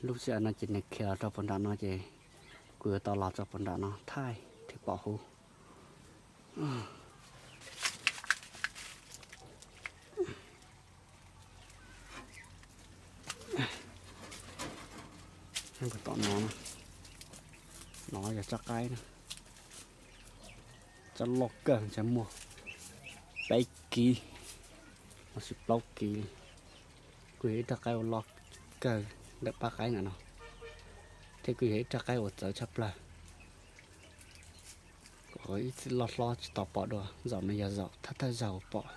Lub sij hawm no ces nws khiav los rau puag nram no ces kuv yuav tau los txog puag nram no thaij thiaj pom hub. Tom no, no yog tsob qaib na, tsob loj kawg ntshe muaj peb kiv los sis plaub kiv li. Kuj yog ib rag qaib uas loj kawg ntawm pab qaib ntawm no, thiab kuj yog ib rag qaib uas txawv tshaj plaws. Kuv ib txwm loj hlob tsis tau pom dua, zaum no yog zaum thawj thawj zaug pom.